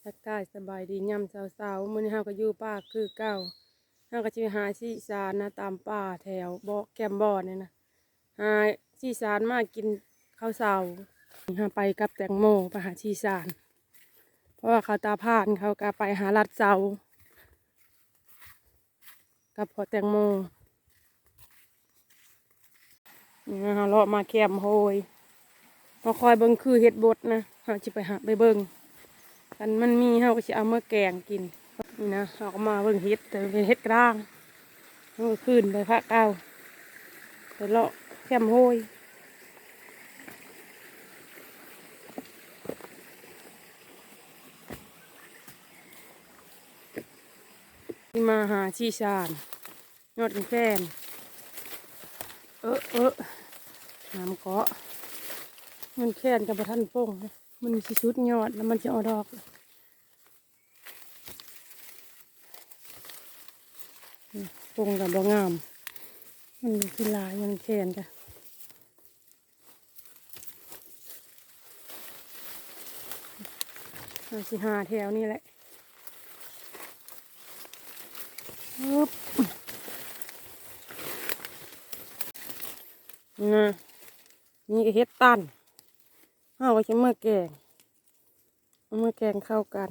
ທັກທາຍສະບາຍດີຍາມເຊົ້າໆ ມື້ນີ້ເຮົາກໍຢູ່ປ່າຄືເກົ່າ. ເຮົາກໍຊິໄປຫາຊີ້ສານນະ ຕາມປ່າແຖວເບາະ ແຄມບ່ອນນີ້ນະ ຫາຊີ້ສານມາກິນເຂົ້າເຊົ້າ. ເຮົາໄປກັບແຕງໂມ ໄປຫາຊີ້ສານ ເພາະວ່າເຂົາຕາຜ່ານ ເຂົາກໍໄປຫາລັດເຊົາ ກັບພໍ່ແຕງໂມ. ນີ້ນະ ເຮົາເລາະມາແຄມໂຮຍ ມາຄອຍເບິ່ງຄືເຫັດບົດນະ ເຮົາຊິໄປຫາໄປເບິ່ງ ຄັນມັນມີເຮົາກໍຊິເອົາມາແກງກິນ. ນີ້ນະ ເຮົາກໍມາເບິ່ງເຫັດ ແຕ່ເປັນເຫັດກະດ້າງ ເຮົາກໍຄືນໄປພາກເກົ່າ ໄປເລາະແຄມໂຮຍ. ຊິມາຫາຊີ້ສານ ຍອດແຄນ ເອີ ເອີ ນ້ຳເກາະ ຍອດແຄນກໍບໍ່ທັນປົ່ງ ມັນຊິສຸດຍອດແລ້ວມັນຊິອອກດອກ. ປົ່ງກໍບໍ່ງາມ ມັນຊິຫຼາຍ ຍອດແຄນກະ ເຮົາຊິຫາແຖວນີ້ແຫຼະ ອຶບ ນະ ນີ້ກໍເຫັດຕັນ ເຮົາກໍຊິມາແກງ ເອົາມາແກງເຂົ້າກັນ.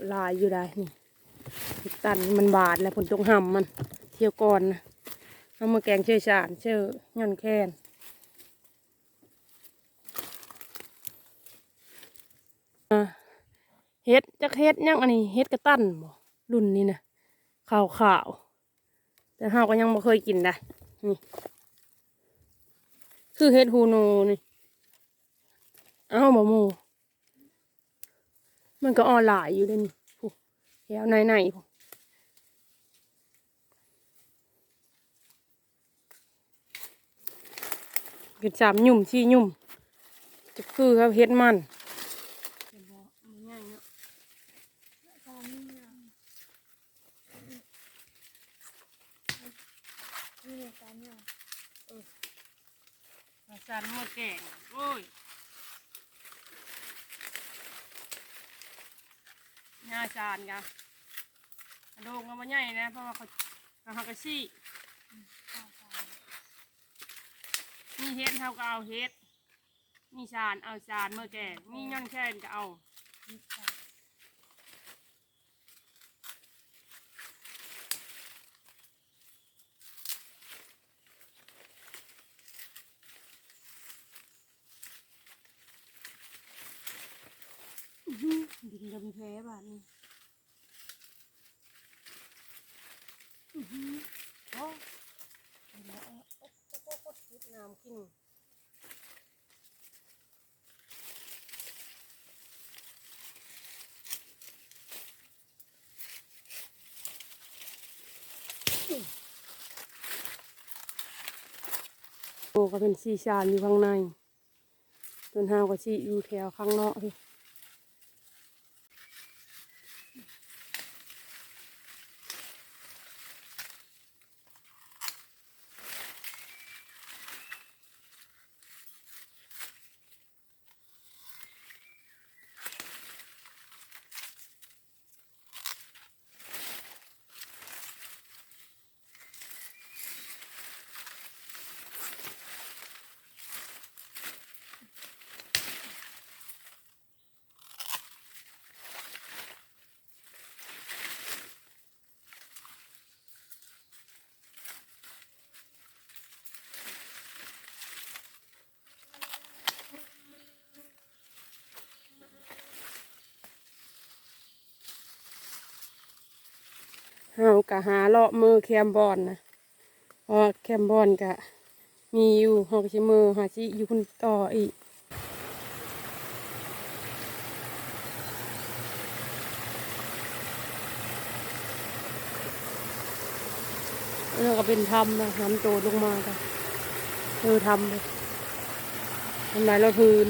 ຫຼາຍຢູ່ໃດ໋ນີ້ ເຫັດຕັນມັນບາດແລ້ວ ຝົນຕົກຫຳມັນ ທ່ຽວກ່ອນນະ ເອົາມາແກງເຊີສານ ເຊີຍອດແຄນ. ອ່າ ເຫັດ ຈັກເຫັດຫຍັງອັນນີ້ ເຫັດກະຕັນບໍ່ ລຸ້ນນີ້ນະ ຂາວໆ ແຕ່ເຮົາກໍຍັງບໍ່ເຄີຍກິນໃດ໋ ນີ້ ຄືເຫັດຫູໜູນີ້ ເອົາບໍ່ໝູ່ ມັນກໍອອກຫຼາຍຢູ່ເດ້ນີ້ ພຸ້ນ ແຖວໃນໆ ພຸ້ນ ເຮັດສາມຫຍຸ່ມສີ່ຫຍຸ່ມ ຈະຄືກັບເຫັດມັນ ເຫັນບໍ່ ມັນໃຫຍ່ເນາະ ສາມຫຍຸ່ມ ນີ້ແຫຼະ ສາມຫຍຸ່ມ ເອີ ວ່າຊັ້ນ ໝົດແກງ ໂອ້ຍ ຍາສານກະ ກະໂດງກໍບໍ່ໃຫຍ່ນະ ເພາະວ່າເຂົາ ເຮົາກໍຊີ້ ມີເຫັດເຮົາກໍເອົາເຫັດ ມີສານເອົາສານມາແກງ ມີຍອດແຄນກໍເອົາ. ອື້ຫື ດິນດຳແທ້ບາດນີ້ ອື້ຫື ໂອ້ ເຫັນແລ້ວ ໂອ້ ໂອ້ ໂອ້ ໂອ້ ເຮັດນ້ຳກິນ. ໂອ້ ກໍເປັນຊີ້ສານຢູ່ຂ້າງໃນ ສ່ວນເຮົາກໍຊິຢູ່ແຖວຂ້າງນອກພີ້. ເຮົາກະຫາເລາະເມືອແຄມບ່ອນນະ ເພາະວ່າແຄມບ່ອນກະມີຢູ່ ເຮົາກະຊິເມືອຫາຊິຢູ່ພຸ້ນຕໍ່ອີກ. ອັນນັ້ນກໍເປັນຖ້ຳນະ ນ້ຳໂຕລົງມາກໍ ເອີ ຖ້ຳ ທຳລາຍລອດພື້ນ.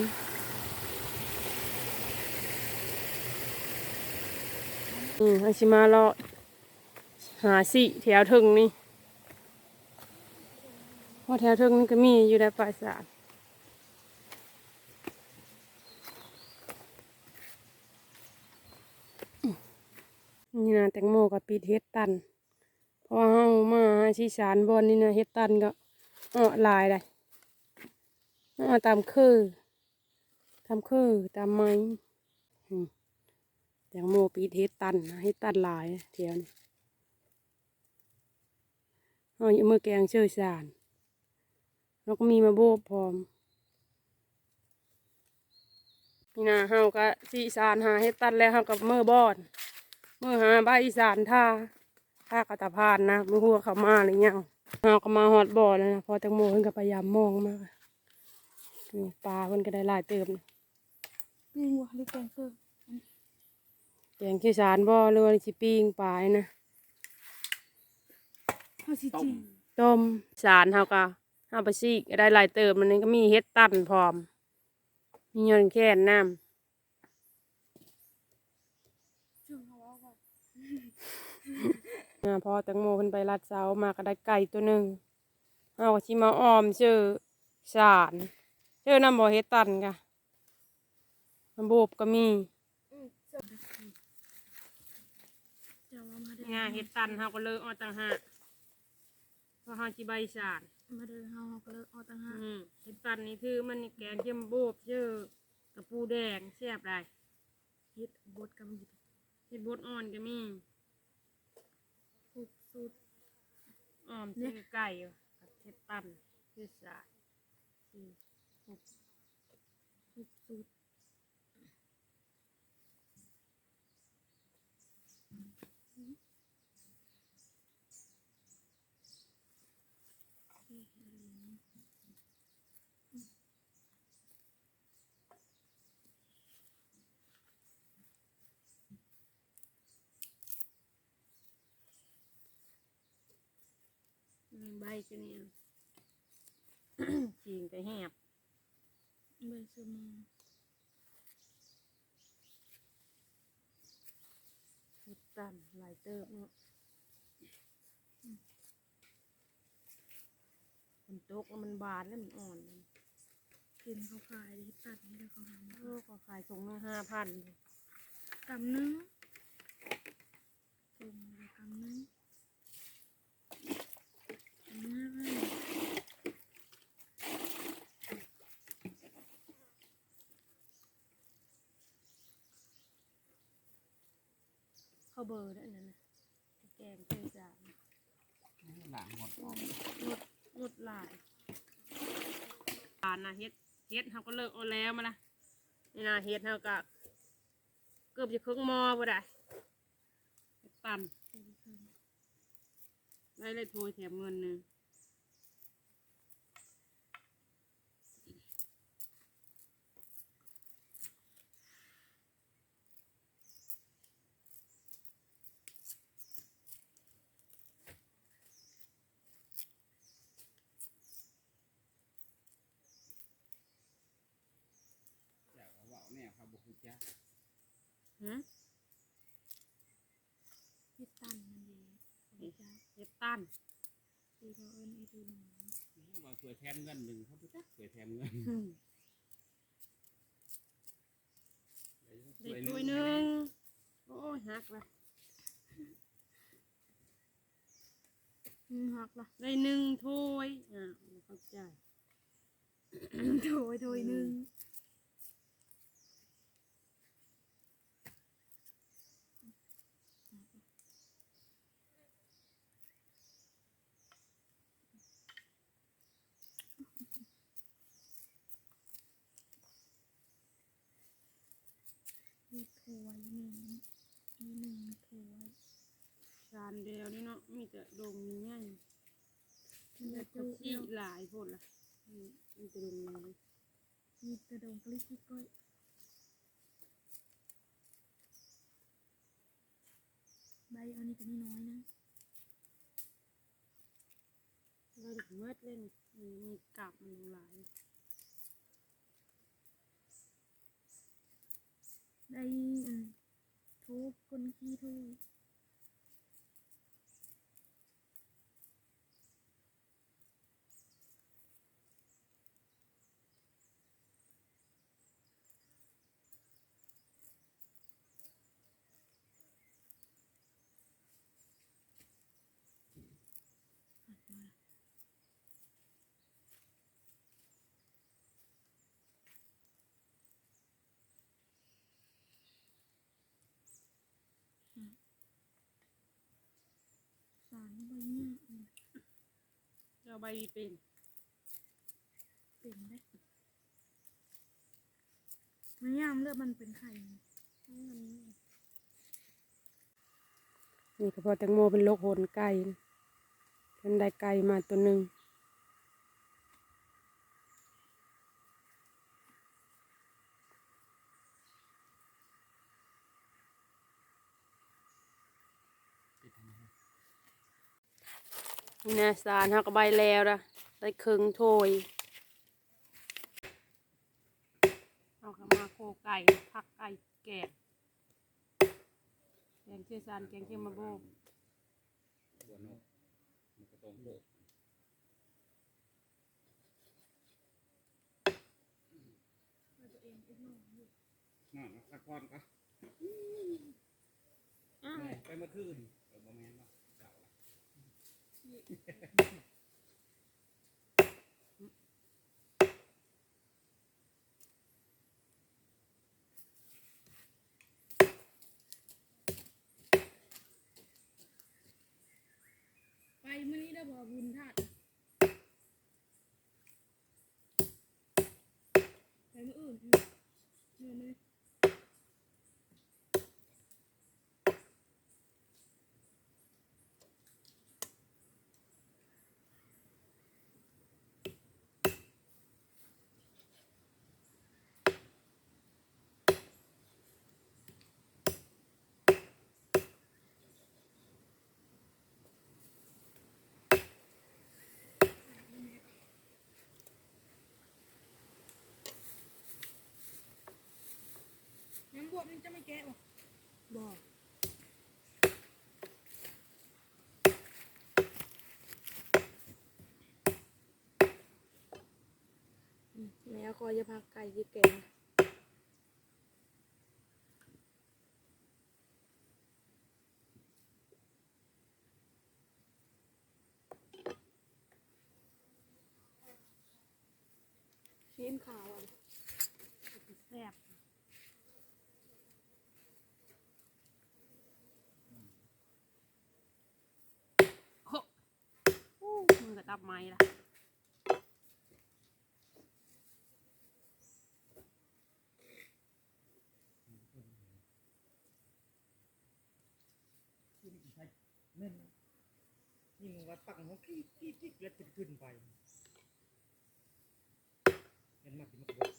ອືມ ເຮົາຊິມາເລາະຫາຊິແຖວເທິງນີ້. ພໍແຖວເທິງນີ້ກໍມີຢູ່ໄດ໋ປາຍສານ. ນີ້ນະ ແຕງໂມກໍປິດເຫັດຕັນ ເພາະວ່າເຮົາມາຫາຊິສານບ່ອນນີ້ນະ ເຫັດຕັນກໍເອາະຫຼາຍໄດ໋ ເອາະຕາມເຄີ ຕາມເຄີ ຕາມໄມ້. ອືມ ແຕງໂມປິດເຫັດຕັນນະ ເຫັດຕັນຫຼາຍແຖວນີ້. ເຮົາເອົາມາແກງເຊີສານ ເຮົາກໍມີມາໂບບພ້ອມ. ນີ້ນະ ເຮົາກໍຊິສານຫາເຫັດຕັນແລ້ວ ເຮົາກໍເມືອບ່ອນ ເມືອຫາໃບສານທາ ທາກະຕະພານນະ ບໍ່ຮູ້ວ່າເຂົາມາຫຼືຍັງ. ເຮົາກໍມາຮອດບ່ອນແລ້ວນະ ພໍແຕງໂມເພິ່ນກໍໄປຢາມມອງມາ. ນີ້ປາເພິ່ນກໍໄດ້ຫຼາຍເຕີບນະ. ປີ້ງບໍ່ ຫຼືແກງເຊີ? ແກງເຊີສານບໍ່ ຫຼືວ່າຊິປີ້ງປານີ້ນະ? ເຮົາຊິຈີ່ ຕົ້ມສານ ເຮົາກໍ ເຮົາໄປສີກໄດ້ຫຼາຍເຕີບ. ມັນນີ້ກໍມີເຫັດຕັນພ້ອມ ມີຍອດແຄນນຳ. ອ່າ ພໍແຕງໂມເພິ່ນໄປລັດເສົາມາກໍໄດ້ໄກ່ຕົວໜຶ່ງ ເຮົາກໍຊິມາອ້ອມເຊີສານ. ເຊີນຳບໍ່ເຫັດຕັນກະ ມາໂບບກໍມີ. ອືມ ເຈົ້າວ່າມາເດີ ງາເຫັດຕັນເຮົາກໍເລີກອອກຕ່າງຫາກ ເພາະເຮົາຊິໃບສານ. ມາເດີ ເຮົາ ເຮົາກໍເລີກອອກຕ່າງຫາກ. ອືມ ເຫັດຕັນນີ້ຖືມັນນີ້ແກງເຂົ້ມໂບບເຊີ ກະປູແດງແຊບຫຼາຍ. ເຫັດບົດກໍມີ ເຫັດບົດອ່ອນກໍມີ. ຄົບສູດ ອ້ອມເຊີໄກ່ ເຫັດຕັນ ເຫັດສາ ຄົບ ຄົບສູດ. ອືມ ໃບຊະນິດ ກິ່ງກະແຮບ ໃບຊະມາ ເຫັດຕັນຫຼາຍເຕີບເນາະ. ຝົນຕົກແລ້ວມັນບານແລ້ວມັນອ່ອນ. ເຫັນເຂົາຂາຍເຫັດຕັນນີ້ ເຂົາຫາ ໂອ້ ເຂົາຂາຍຖົງໜຶ່ງຫ້າພັນ ກຳໜຶ່ງ ຖົງລະກຳໜຶ່ງ ກຳໜຶ່ງຫ້າພັນ. ເຂົ້າເບີເດ້ອັນນັ້ນນະ ແກງເຊີສານ ນີ້ລ້າງໝົດອອກ ໝົດ ໝົດຫຼາຍ. ປານະ ເຫັດ ເຫັດເຮົາກໍເລີກເອົາແລ້ວມາລະ. ນີ້ນະ ເຫັດເຮົາກໍເກືອບຈະເຄິ່ງໝໍ້ພຸ້ນດາ ເຫັດຕັນ ໄດ້ເລີຍ ໂທຍແຖມເງິນໜຶ່ງ. ເຈົ້າກໍເວົ້າແນວເຂົາບໍ່ຮູ້ຈັກ. ຫື? ເຮັດຕັນນັ້ນເດ້ ເຮັດຕັນ ທີ່ເຂົາເອີ້ນໄອ້ໂຕໜອງ ເວົ້າຊ່ວຍແຖມເງິນໜຶ່ງ ເຂົາບໍ່ຈັກຊ່ວຍແຖມເງິນ. ໄດ້ຖ້ວຍໜຶ່ງ ໂອ້ຍ ຫັກລະ ອືມ ຫັກລະ ໄດ້ໜຶ່ງຖ້ວຍ. ອ່າ ເຂົ້າໃຈ ຖ້ວຍ ຖ້ວຍໜຶ່ງ. ມີຖ້ວຍໜຶ່ງ ມີໜຶ່ງຖ້ວຍ. ຊານດຽວນີ້ເນາະ ມີແຕ່ດົງໃຫຍ່ ມັນຈະຈຸ ຫຼາຍໂພດລະ ມີແຕ່ດົງໃຫຍ່ ມີແຕ່ດົງກະລິກກິ້ກກ້ອຍ. ໃບອັນນີ້ກໍນ້ອຍໆນະ ໄດ້ໝົດເລີຍນີ້ ມີກາບມັນຫຼາຍ. ໄດ້ ເອີ ໂທ ຄົນຂີ້ໂທ. ສານໃບຫຍ້າ ເຈົ້າໃບເປັນ ເປັນເດ້ ມັນຍາມເລືອກມັນເປັນໄຂ່ ນີ້ກໍພໍແຕງໂມເປັນໂລກໂຫນໄກ່ ເພິ່ນໄດ້ໄກ່ມາຕົວໜຶ່ງ. ນີ້ນະ ສານເຮົາກໍໃບແລ້ວນະ ໄດ້ເຄິ່ງຖ້ວຍ ເຮົາກໍມາໂຄໄກ່ ຜັກໄກ່ ແກງ ແກງເຊຊານ ແກງເຄມາໂບ ນອນພັກຜ່ອນກ່ອນ ອ້າວ ໄປເມື່ອຄືນ ເອີ ບໍ່ແມ່ນເນາະ ເຊົ້າລະ ໄປມື້ນີ້ເດີບໍ່ ບຸນທາດ ໄປມື້ອື່ນ ມື້ນີ້. ນ້ຳບວບນີ້ຈະໄມ່ແກະບໍ່? ບໍ່ ແມ່ເອົາ ຂໍຢ່າພັກໄກ່ຊິແກະ. ຊີ້ນຂາວ ແຊບ ໂອ້ ມືກະຕັບໄໝລະ. ແມ່ນ ຍິງວ່າປັກຫົວກີ້ໆໆ ແລ້ວຂຶ້ນໄປ ແມ່ນມັກຊິມາກວດ.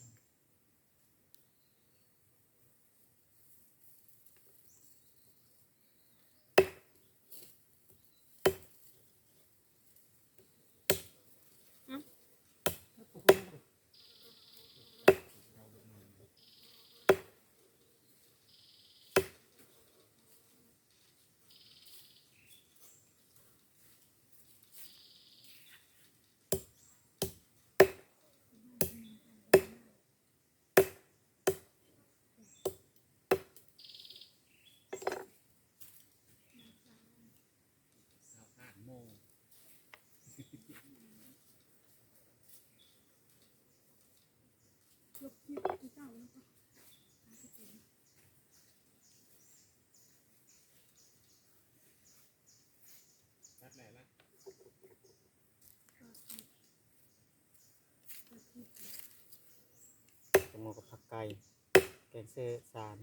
ແຕງໂມກັບຜັກໄກ່ ແກງເຊຊານ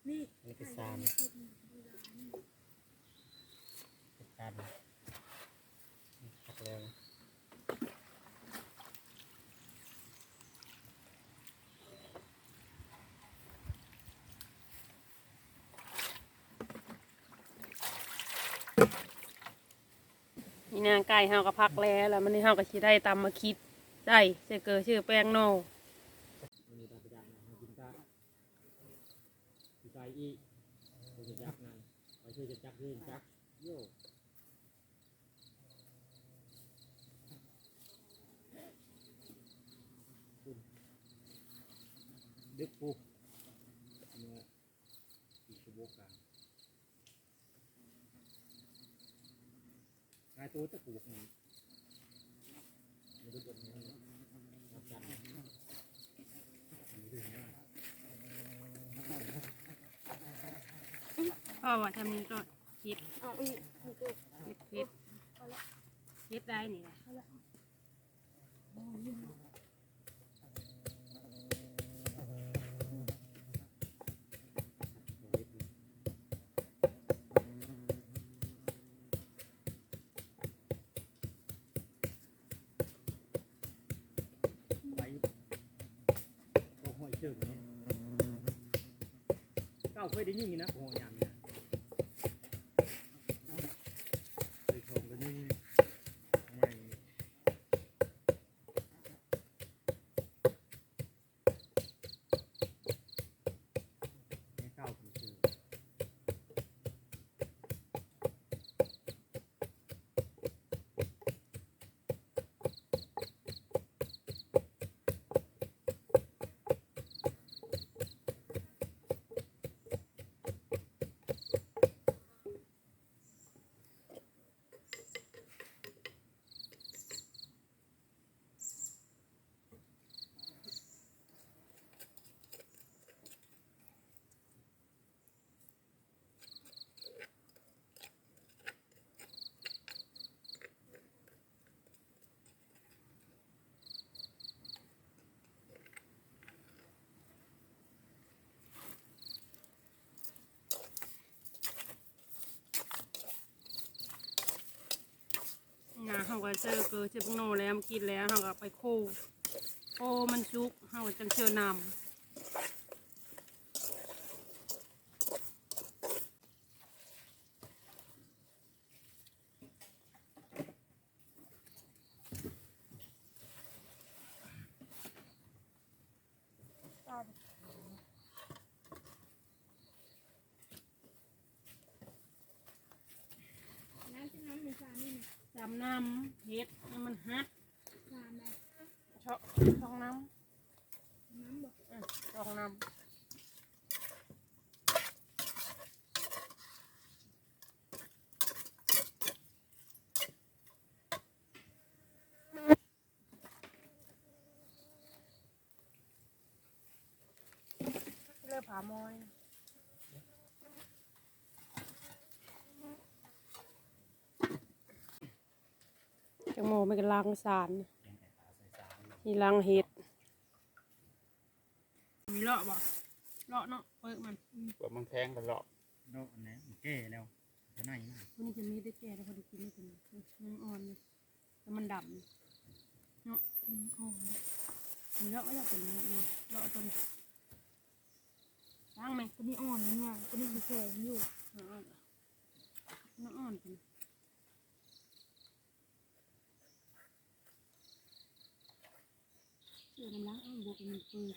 ນີ້ ອັນນີ້ຄືຊານ ຄືຊານ ຜັກແລ້ວນະ. ນີ້ນະ ໄກ່ເຮົາກໍຜັກແລ້ວ ແລ້ວມື້ນີ້ເຮົາກໍຊິໄດ້ຕຳໝາກຂິດໃສ່ ໃສ່ເກີ ໃສ່ແປ້ງໜໍ່ ໃສ່ອີກ ເຮັດຈັກນັ້ນ ໄປເຮັດຈັກ ເຮັດຈັກ ໂຢ ດຶກພຸ້ນ ເມື່ອ ອີກຊົ່ວໂມງກາງ ໂຕຕະປູກນີ້ ພໍວ່າທຳນີ້ກໍເຜັດ ເຜັດ ເຜັດ ເຜັດໄດ້ນີ້ລະ. ໄປ ກໍຫ້ອຍເຊີງນີ້ ເຈົ້າເຄີຍໄດ້ຍິນຢູ່ນະ ໂອ້ ຍາມນີ້ນະ ເຄີຍຊອງກໍຍິນໃໝ່. ນາ ເຮົາກໍເຊີເກີ ເຊີບັກໂນແລ້ວ ມາກິນແລ້ວ ເຮົາກໍໄປໂຄ ໂຄມັນສຸກ ເຮົາກໍຈັ່ງເຊີນ້ຳ. ສາມນ້ຳ ເຮັດໃຫ້ມັນຫັດ ສາມນະ ຊອກ ຊອກນ້ຳ ນ້ຳບໍ່? ເອີ ຊອກນ້ຳ. ເລີບຜາມອຍ ຈັກໝໍ້ມັນກໍລ້າງສານ ນີ້ລ້າງເຫັດ ມີເລາະບໍ່? ເລາະເນາະ ເປີກມັນ ເປີກມັນແຂງກໍເລາະ ເລາະອັນນັ້ນແກ່ແລ້ວ ເທົ່ານັ້ນນະ ມື້ນີ້ຈະມີໄດ້ແກ່ແລ້ວ ພໍໄດ້ກິນໄດ້ກິນ ຍັງອ່ອນຢູ່ ແຕ່ມັນດຳເນາະ ອືມ ອ່ອນ ເລາະ ເລາະຕົວນີ້ ເລາະຕົວນີ້ ລ້າງແມ່ ຕົວນີ້ອ່ອນ ຕົວນີ້ແຂງຢູ່ ເອີ ມັນອ່ອນ ຕົວນີ້ ເອີ ນ້ຳລ້າງອ່າງບົກໃຫ້ມັນເປີດ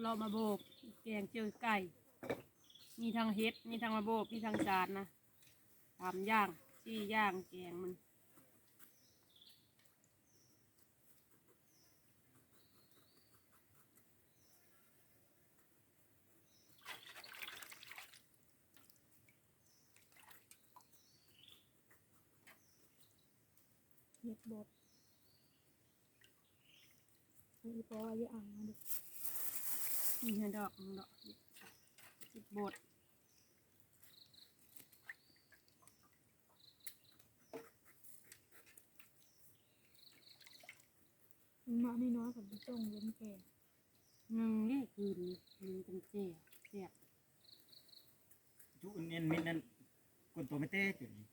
ເລາະມາໂບກ ແກງເຈີໄກ່ ມີທັງເຫັດ ມີທັງມາໂບກ ມີທັງສານນະ ສາມຢ່າງ ສີ່ຢ່າງ ແກງມັນ. ເຮັດບົດ ອີ່ພໍ່ຢູ່ອ່າງມາເດີ້ ນີ້ດອກ ດອກ ເຮັດບົດ. ມານ້ອຍໆ ກໍບໍ່ຕ້ອງເວັ້ນແກງ ໜຶ່ງນີ້ຄືໜຶ່ງຈັ່ງແຈ່ວແຊບ ຈຸເນັ້ນມິດນັ້ນ ກົ້ນໂຕແມ່ແຕ່ຈຸນີ້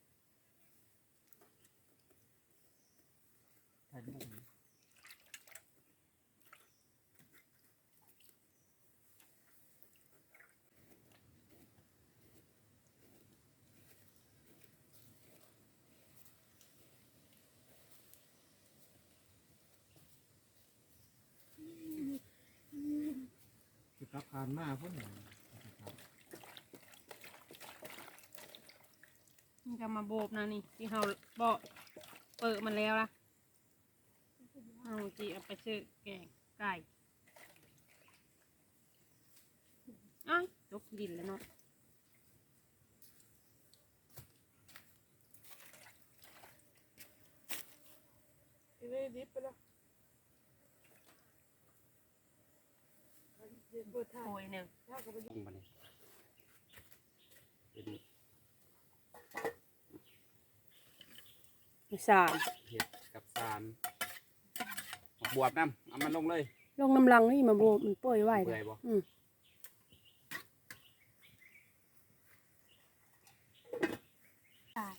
ຖ່າຍຮູບ. ຊິກັບຜ່ານມາພຸ້ນ. ມັນກໍມາໂບບນະນີ້ ທີ່ເຮົາເປາະເປີະມັນແລ້ວລະ ເຮົາຊິເອົາໄປເສີແກງໄກ່. ອ້າຍ ຕົກດິນແລ້ວເນາະ. ໂອ້ຍ ໜຶ່ງ ລົງບາດນີ້ ເປັນ ສານ ເຫັດກັບສານ ໝາກບວບນຳ ເອົາມັນລົງເລີຍ ລົງນຳຫຼັງນີ້ ໝາກບວບມັນເປື່ອຍໄວ ເປື່ອຍບໍ່? ອືມ. ຕາຍ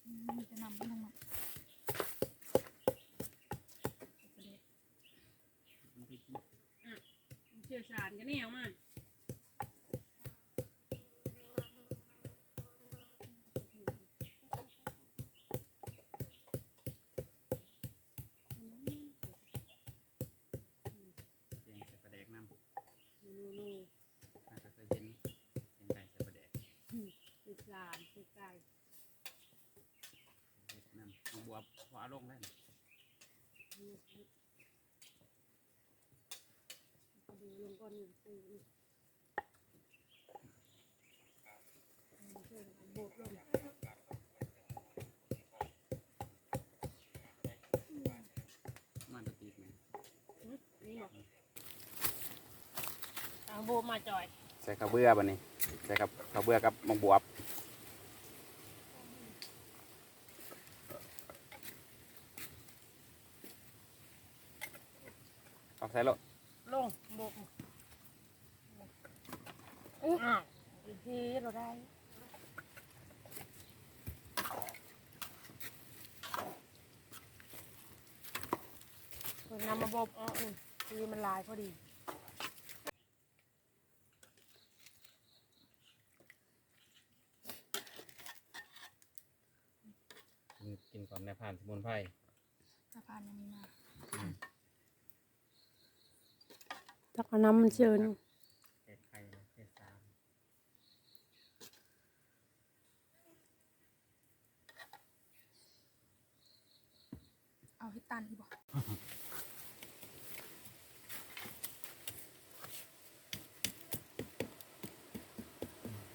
ອືມ ມີແຕ່ນ້ຳມັນທັງໝົດ ອ່ະ ເຊືອສານກໍແນວມາ. ແກງໃສ່ປາແດກນຳ ເມນູນີ້ ຫາກໍເຄີຍເຫັນ ແກງໄກ່ໃສ່ປາແດກ ອືມ ເຮັດສານ ເຮັດໄກ່ ເຮັດນຳ ເອົາບວບ ພໍເອົາລົງແລ້ວ ອືມ ເອົາບວບລົງກ່ອນ ອືມ. ມັນຈະຕິດໄໝ? ຫຶ? ນີ້ບໍ່? ເອົາໂບມາຈ່ອຍ ໃສ່ເຂົ້າເບືອບາດນີ້ ໃສ່ເຂົ້າ ເຂົ້າເບືອກັບໝາກບວບ. ເອົາໃສ່ໂລດ ລົງ ໂບກ ອ້າວ ເທໂລດໄດ້ ເພິ່ນນຳມາບົບເອົາ ອື ທີ່ມັນຫຼາຍພໍດີ. ກິນ ກິນກ່ອນນາຍພານສະໝຸນໄພ ນາຍພານຍັງມີມາ ອືມ ຕັກເອົານ້ຳມັນເຊີນ ແກງໄກ່ເຮັດສານ. ເອົາເຫັດຕັນອີກບໍ່?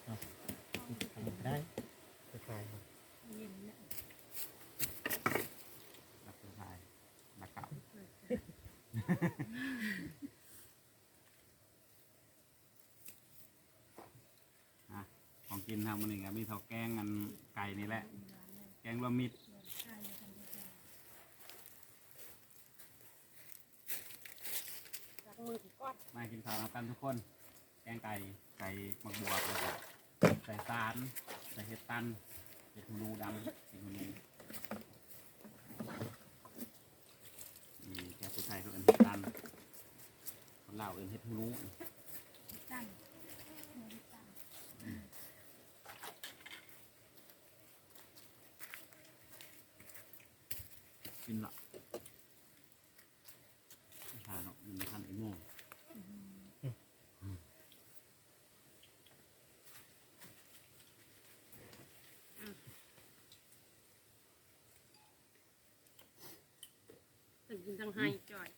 ເອົາ ເອົາໄດ້ ໄປຂາຍ ເຢັນແລ້ວ ລັກໄປຂາຍ ລັກເກົ່າ. ອ່ະ ຂອງກິນເຮົາມື້ນີ້ກໍມີເທົ່າແກງອັນໄກ່ນີ້ແຫຼະ ແກງລວມມິດ ມາກິນເຂົ້ານຳກັນທຸກຄົນ ແກງໄກ່ ໃສ່ໝາກບວບ ແລ້ວກໍໃສ່ສານ ໃສ່ເຫັດຕັນ ເຫັດຫູໜູດຳ ເຫັດຫູໜູ. ນີ້ແຕ່ຜູ້ໄທເຂົາເອີ້ນເຫັດຕັນ ຄົນລາວເອີ້ນເຫັດຫູໜູ ເຫັດຕັນ ເຫັດຕັນ ອືມ ກິນລະ ທານເນາະ ມັນບໍ່ທັນອີໂມ ອືມ ອືມ. ທັງກິນທັງໄຫ້ຈ່ອຍ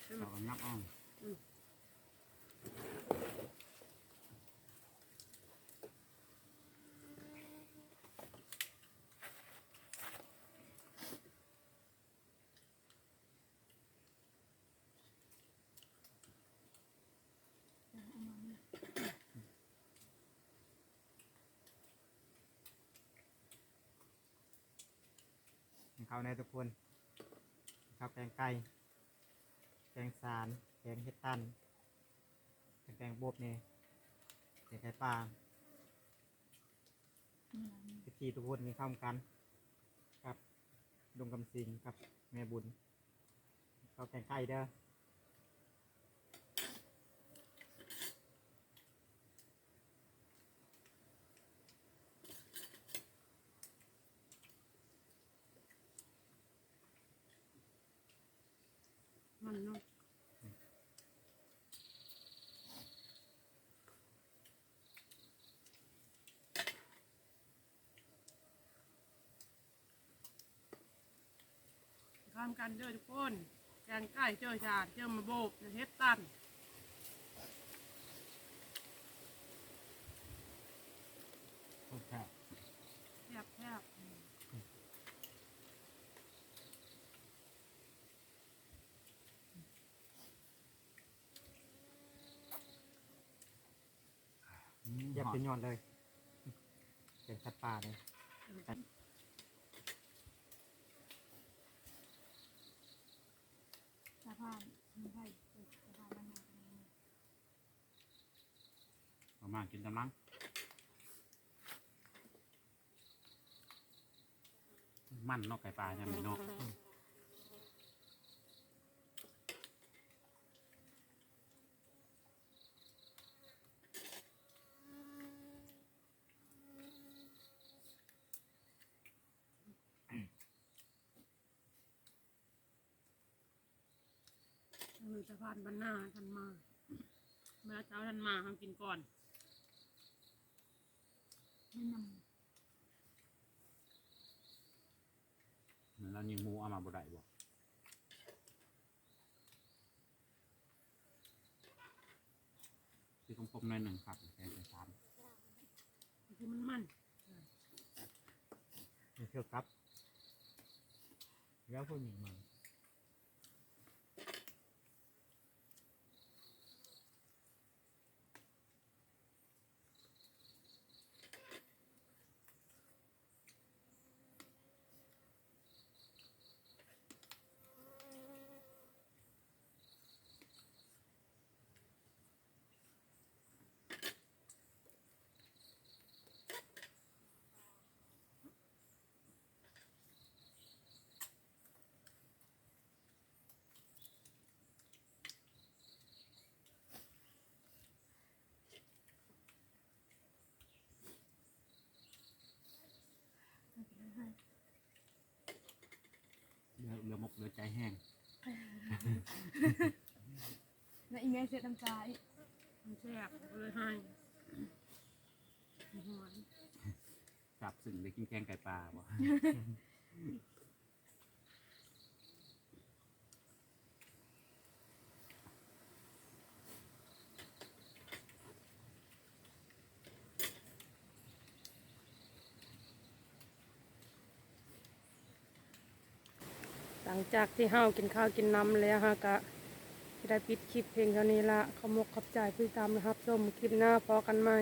ເອົາຫຍັບເອົາ ອືມ. ກິນເຂົ້າແດ່ທຸກຄົນ ເຂົ້າແກງໄກ່ ແກງສານ ແກງເຫັດຕັນ ແກງບົບນີ້ ແກງໄກ່ປ່າ. ເອັຟຊີທຸກຄົນ ກິນເຂົ້ານຳກັນກັບລຸງຄຳສິງກັບແມ່ບຸນ ເຂົ້າແກງໄກ່ເດີ. ອື ນຳກັນເດີທຸກຄົນ ແກງໄກ່ເຈີສານ ເຈີມາໂບກ ເຫັດຕັນ ແຊບ ແຊບໆ. ອືມ ຢາກໄປຍອດເລີຍ ເປັນສັດປ່າເດ້ ສະພານ ມັນໄດ້ ເອີ ສະພານມັນ ເອົາມາກິນກຳລັງ ມັນເນາະ ໄກ່ປ່າຍາມນີ້ເນາະ ເອີ ສະພານບັນນາທັນມາ ເວລາເຊົ້າທັນມາ ເຮົາກິນກ່ອນ ແມ່ນນຳ ແມ່ນລາວຍິງໝູເອົາມາບໍ່ໄດ້ບໍ່? ຊິຄົມໆ ໜ້ອຍໜຶ່ງຄັບ ແກງໃສ່ຊາມ ຄືມັນມັນ ມັນຄືກັບ ແລ້ວຜູ້ຍິງມັນ. ເຫຼືອ ເຫຼືອມົກເຫຼືອໃຈແຮງ ແລ້ວອີແມ່ເສຍນ້ຳຕາອີກ ມັນແຊບ ເລີຍໄຫ້ ຫວນ ຊາບຊຶ້ງໄດ້ກິນແກງໄກ່ປ່າບໍ່? ຫຼັງຈາກທີ່ເຮົາກິນຂ້າວກິນນ້ຳແລ້ວ ເຮົາກະຊິໄດ້ປິດຄລິບພຽງເທົ່ານີ້ລະ. ຂອບມຸກຂອບໃຈຜູ້ຕິດຕາມ ແລະ ຮັບຊົມ. ຄລິບໜ້າພໍ້ກັນໃໝ່.